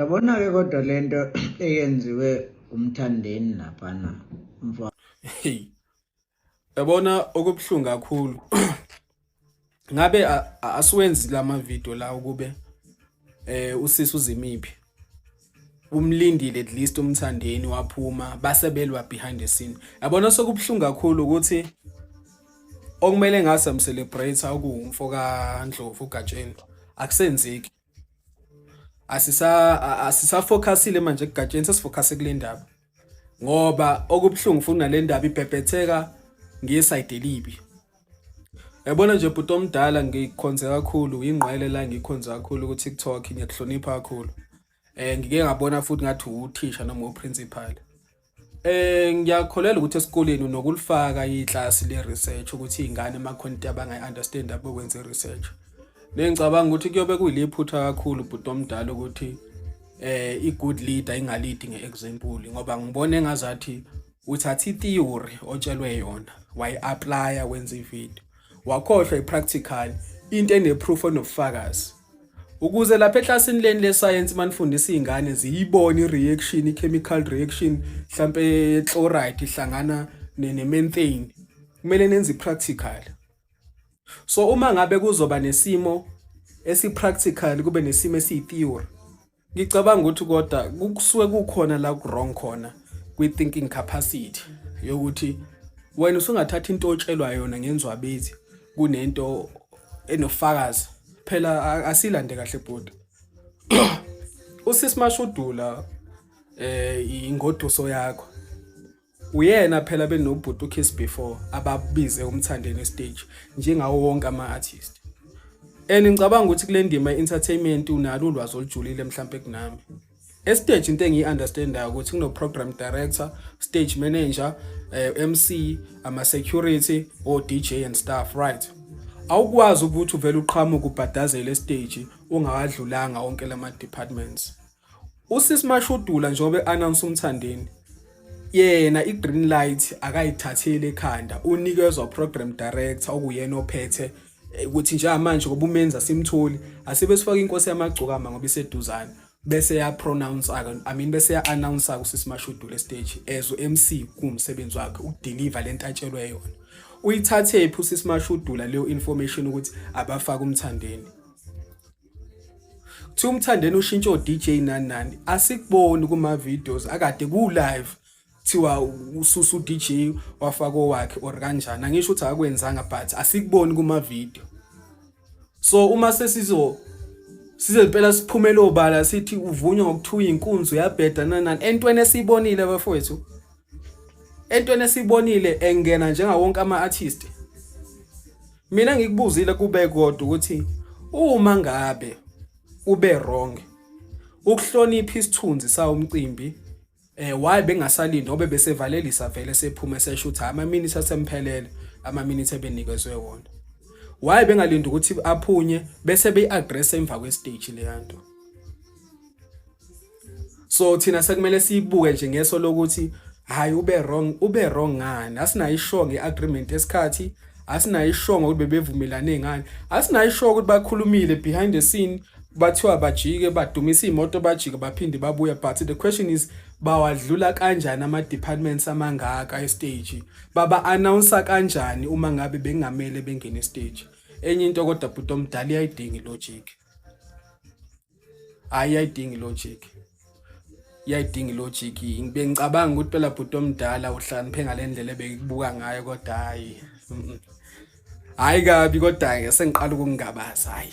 Uyabona-ke kodwa lento eyenziwe uMthandeni laphana mfana. Hey. Yabona okubuhlungu kakhulu. Ngabe asiwenzi lama video la ukube usisi uzimiphi. Umlindile at least uMthandeni waphuma basebelwa behind the scene. Yabona sokubuhlungu kakhulu ukuthi okumele ngase celebrate okuwumfo kaNdlovu uGatsheni akusenzeki. Asisafocusile manje kuGatsheni, sesifocuse kule ndaba. Ngoba okubuhlungu futhi nale ndaba ibhebhetheka ngeside elibi. Yabona nje bhuti omdala, ngikhonze kakhulu ingqwele la, ngikhonze kakhulu ku TikTok, ngiyakuhlonipha kakhulu. Ngike ngabona futhi ngathi uthisha noma uprincipal. Ngiyakholelwa ukuthi esikoleni unokulifaka iklasi le research ukuthi izingane emakhona into abangayi-understand abokwenza i-research. Nengicabanga ukuthi kuyobe kuyiliphutha kakhulu bhuti omdala ukuthi i-good leader ingalidi nge-example, ngoba ngibona engazathi uthatha i-theory otshelwe yona wayi-applya wenza ivideo, wakhohlwa i-practical, into ene-proof, onobufakazi, ukuze lapha eklasini leni le-science manifundisa iy'ngane ziyibone i-reaction, i-chemical reaction mhlampe chloride ihlangana ne-methane, kumele nenze i-practical. So uma ngabe kuzoba nesimo esi-practical, kube nesimo esiyi-theory, ngicabanga ukuthi kodwa kusuke kukhona la ku-wrong khona kwi-thinking capacity yokuthi wena usungathatha into otshelwa yona ngenzwabethi kunento enofakazi. Phela asilande kahle bhuti, usisi Mashudula ingoduso yakho, uyena phela benobhuti uKiss before ababize uMthandeni stage njengawo wonke ama-artist, and ngicabanga ukuthi kule ndima entertainment unalo ulwazi olujulile mhlambe kunami. Estage into engiyi-understandayo ukuthi kuno-program director, stage manager, MC, ama-security, o-DJ and stuff, right? Awukwazi ukuthi uvele uqhamuke ubhadazele estage ungawadlulanga wonke lama-departments. Usisi Mashudula njengoba e-announce uMthandeni, yena i-green light akayithatheli ekhanda, unikezwa program director okuyena ophethe ukuthi njengamanje ngoba umenza simtholi, asibe sifaka Inkosi Yamagcokama ngoba iseduzane, bese ya pronounce, I mean, bese ya announce usisi Mashudula stage as MC. Kuwumsebenzi wakhe ukudeliver lento atshelwe yona. Uyithathe phi usisi Mashudula leyo information ukuthi abafaka uMthandeni? Kuthiwa uMthandeni ushintshe o-DJ nani nani, asikuboni kuma videos akade ku live kuthiwa ususa u-DJ wafaka owakhe or kanjani. Angisho ukuthi akwenzanga, but asikuboni kuma video. So uma sesizo size impela siphumele obala sithi uvunywa ngokuthiwa inkunzi uyabheda nanani, entweni esiyibonile bafowethu, entweni esiyibonile engena njengawo wonke ama-artist, mina ngikubuzile kube kodwa ukuthi uma ngabe ube wrong ukuhlonipha isithunzi sawo umcimbi, why bengasalindi ngoba besevalelisa vele sephuma esesho ukuthi ama minutes asemphelele, ama minutes ebenikezwe wona? Why bengalindi ukuthi aphunye bese beyi-address emva kwestage leyanto? So thina sekumele siyibuke nje ngeso lokuthi hayi, ube wrong. Ube wrong ngani? Asinayo isure ngeagreement esikhathi, asinayo isure ngokuthi bebevumelane ngani, asinayo isure ukuthi bakhulumile behind the scene, bathiwa bajike badumisa imoto, bajike baphinde babuya. But the question is, bawadlula kanjani ama-departments amangaka estage? Baba-announce kanjani uma ngabe bengamele bengene estage? Enye into kodwa bhuti omdala, iyayidinga ilogic. Hayi, iyayidinga ilogic, iyayidinga ilogic. Bengicabanga ukuthi phela bhuti omdala uhlakaniphe ngale ndlela ebekubuka ngayo, kodwa hayi, Hayi kabi kodwa ke sengiqala ukungabaza, hayi.